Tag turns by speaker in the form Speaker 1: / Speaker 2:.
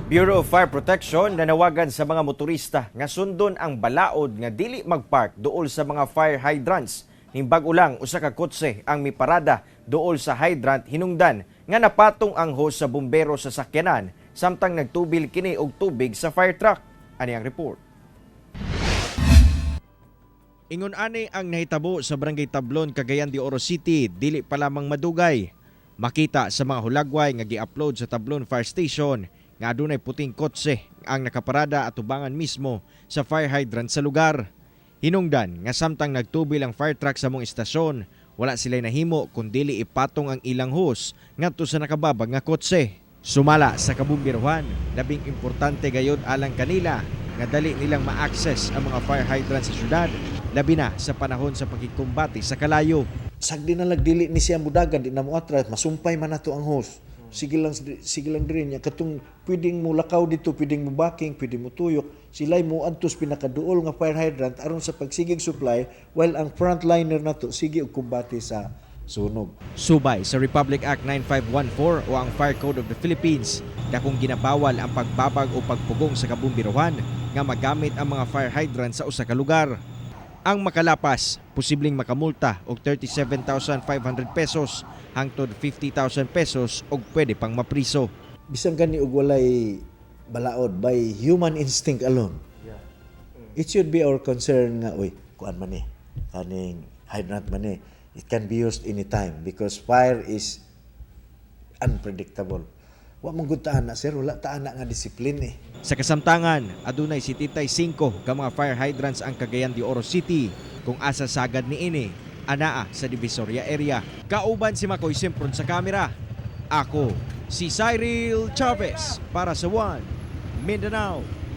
Speaker 1: Bureau of Fire Protection nanawagan sa mga motorista nga sundon ang balaod nga dili magpark duol sa mga fire hydrants. Ning bag-o lang, usa ka kotse ang miparada duol sa hydrant hinungdan nga napatong ang hose sa bumbero sa sakyanan samtang nagtubil kini og tubig sa fire truck. Ani ang report. Ingon ani ang nahitabo sa Barangay Tablon, Cagayan de Oro City, dili pa lamang madugay. Makita sa mga hulagway nga gi-upload sa Tablon Fire Station nga adunay puting kotse ang nakaparada atubangan mismo sa fire hydrant sa lugar. Hinungdan nga samtang nagtubil ang fire truck sa among istasyon, wala sila nahimo kun dili ipatong ang ilang hose ngadto sa nakababag nga kotse. Sumala sa kabumbiruhan, labing importante gayod alang kanila nga dali nilang ma-access ang mga fire hydrant sa syudad, labi na sa panahon sa pagkikumbate sa kalayo.
Speaker 2: Sagdi na lang dili ni siya mudagan, di na mo atras, masumpay man nato ang hose. Sige lang, sige lang diri niya katong pwedeng mo lakaw dito, pwedeng mo backing, pwede mo tuyok. Sila'y mo adtos pinakaduol nga fire hydrant aron sa pagsigig supply while ang frontliner nato sige og kumbate sa sunog.
Speaker 1: Subay sa Republic Act 9514 o ang Fire Code of the Philippines, dakong ginabawal ang pagbabag o pagpugong sa kabumbiruhan nga magamit ang mga fire hydrant sa usa ka lugar. Ang makalapas, posibleng makamulta og 37,500 pesos hangtod 50,000 pesos og pwede pang mapriso.
Speaker 2: Bisan gani og walay balaod, by human instinct alone, it should be our concern nga, uy, kuan man ni, kaning hydrant man ni, it can be used anytime because fire is unpredictable. Wa man gud ta ana, sir, wala ta ana nga discipline eh.
Speaker 1: Sa kasamtangan, adunay 75 ka mga fire hydrants ang Cagayan de Oro City kung asa sagad niini anaa sa Divisoria area. Kauban si Makoy Sempron sa kamera. Ako si Cyril Chavez para sa One Mindanao.